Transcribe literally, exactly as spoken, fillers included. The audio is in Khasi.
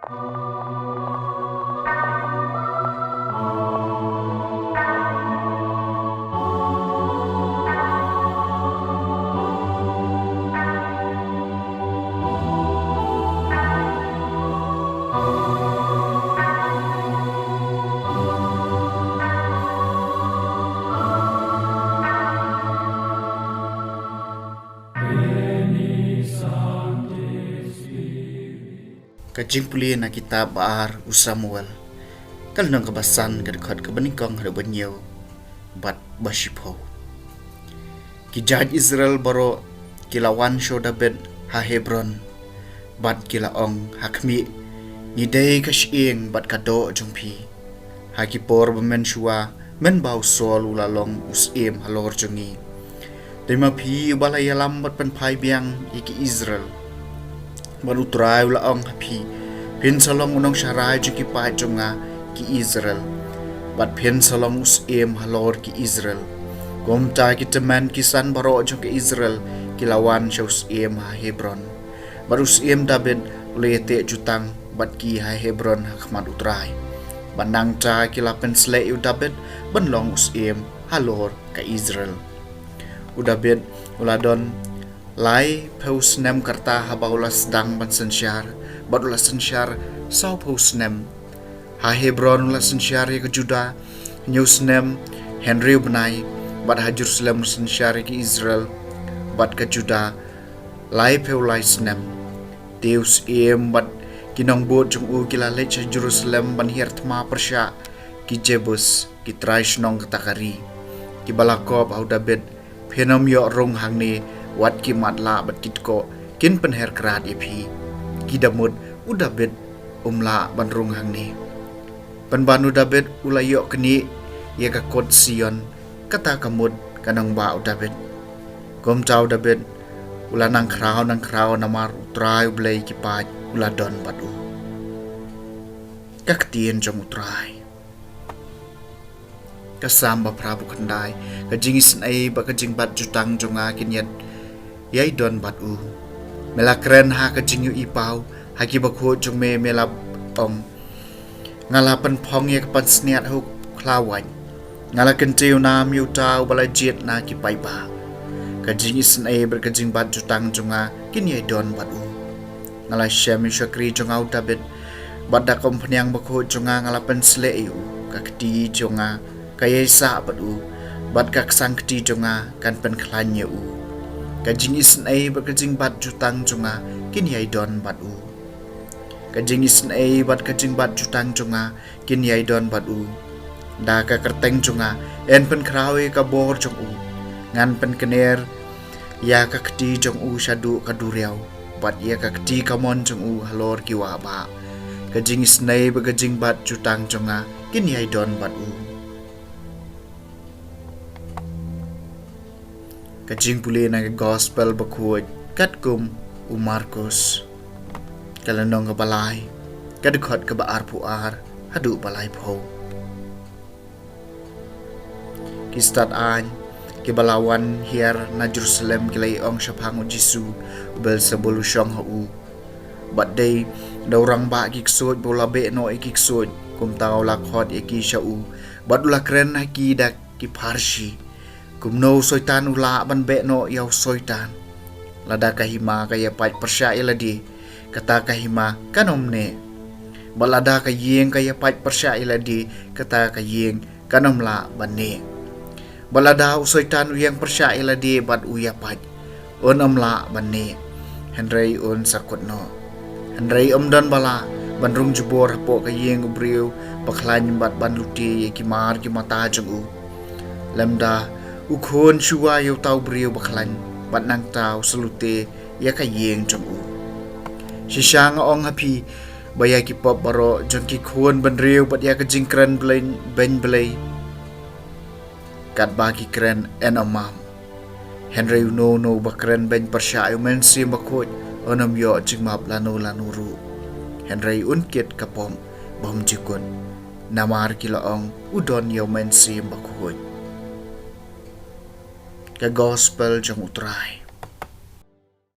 Ka jingpule na kitab ba ar u Samuel. Ka lynnong kaba san, ka dkhot kaba nyngkong haduh ba hynñiew bad ba shiphew. Ki jait Israel baroh ki la wan sha u David ha Hebron bad ki la ong ha khmih, ngi dei ka shyieng bad ka doh jong phi. Ha ki por ba mynshuwa, mynba u Saul u la long u syiem halor jong ngi, te ma phi uba la ïalam bad pynphai biang ïa ki Israel. Bad u Trai u la ong ha phi, phin sa long u nongsharai jong ki paid jong nga ki Israel, bad phin sa long u syiem halor ki Israel. Kumta ki tymmen ki san baroh jong ki Israel ki la wan sha u syiem ha Hebron. Bad u syiem David u la ïateh jutang bad ki ha Hebron ha khmat u Trai. Bad nangta ki la pynsleh ïa u David ban long u syiem halor ka Israel. U David u la don laiphew snem karta haba u la sdang ban synshar, bad u la synshar sawphew snem. Ha Hebron u la synshar ïa ka Juda hynñiew snem, hynriew bnai, bad ha Jerusalem u la synshar ïa ka Israel bad ka Juda laiphew lai snem. Te u syiem bad ki nongbud jong u ki la leit sha Jerusalem ban hiar thma pyrshah ki Jebus, ki trai shnong kata ka ri, kiba la kop ha u David, phin ym ïoh rung hangne, wat ki matlah bad ki tkoh kin pynher krad ïa phi. Ki da mut u David um lah ban rung hangne. Pynban u David u la ïoh knieh ïa ka kot Sion, kata ka mut ka nongbah u David. Kumta u David u la nang khraw nang khraw namar u Trai u Blei ki paid u la don bad u. Ka ktien jong u Trai. Ka Salm ba phra bad khyndai. Ka jingisynei bad ka jingbat jutang jong nga kin ïai, ïai don bad u. Me la kren ha ka jingïohi paw, ha ki bakhuid jong me me la ong, nga la pynphong ïa ka pansngiat ha u khlawait. Nga la kyntiew nam ïa uta uba la jied na ki paidbah. Ka jingisynei bad ka jingbat jutang jong nga kin ïai don bad u. Nga la shem ïa u shakri jong nga u David, bad da ka umphniang bakhuid jong nga nga la pynsleh ïa u. Ka kti jong nga ka ïai sah bad u, bad ka ksang kti jong nga kan pynkhlaiñ ïa u. Ka jingisynei bad ka jingbat jutang jong nga kin ïai don bad u. Ka jingisynei bad ka jingbat jutang jong nga kin ïai don bad u. Da ka kyrteng jong nga yn pynkhraw ïa ka bor jong u. Ngan pynkner ïa ka kti jong u shaduh ka duriaw, bad ïa ka kti kamon jong u halor ki wahbah. Ka jingisynei bad ka jingbat jutang jong nga kin ïai don bad u. Ka jingpule na ka Gospel bakhuid katkum u Markus. Ka lynnong kaba lai, ka dkhot kaba arphew ar haduh ba laiphew. Ki stad aiñ kiba la wan hiar na Jerusalem ki la ïa-ong shaphang u Jisu, u Belsebul u shong ha u. Bad dei da u rangbah ki ksuid ba u la beh noh ïa ki ksuid, kumta u la khot ïa ki sha u, bad u la kren ha ki da ki pharshi. Kumno u soitan u lah ban beh noh ïa u soitan? Lada ka hima ka ïa pait pyrshah ïa lade, kata ka hima kan ym neh. Bad lada ka ïing ka ïa pait pyrshah ïa lade, kata ka ïing kan ym lah ban neh. Bad lada u soitan u ïeng pyrshah ïa lade bad u ïa pait, un ym lah ban neh, hynrei un sa kut noh. Hynrei ym don ba lah ban rung jubor hapoh ka ïing u briew bakhlaiñ bad ban lute ïa ki mar ki mata jong u. Lymda u khun shuwa ïa uta u briew bakhlaiñ, bad nangta u sa lute ïa ka ïing jong u. Shisha nga ong ha phi, ba ïa ki pop baroh jong ki khun bynriew bad ïa ka jingkren beiñ, beiñ Blei, katba ki kren yn ym map. Hynrei uno uno uba kren beiñ pyrshah ïa u Mynsiem Bakhuid un ym ïoh jingmap lano lano ruh. Hynrei un kit ka pop bymjukut, namar ki la ong u don ïa u Mynsiem Bakhuid. Ka Gospel jong u Trai.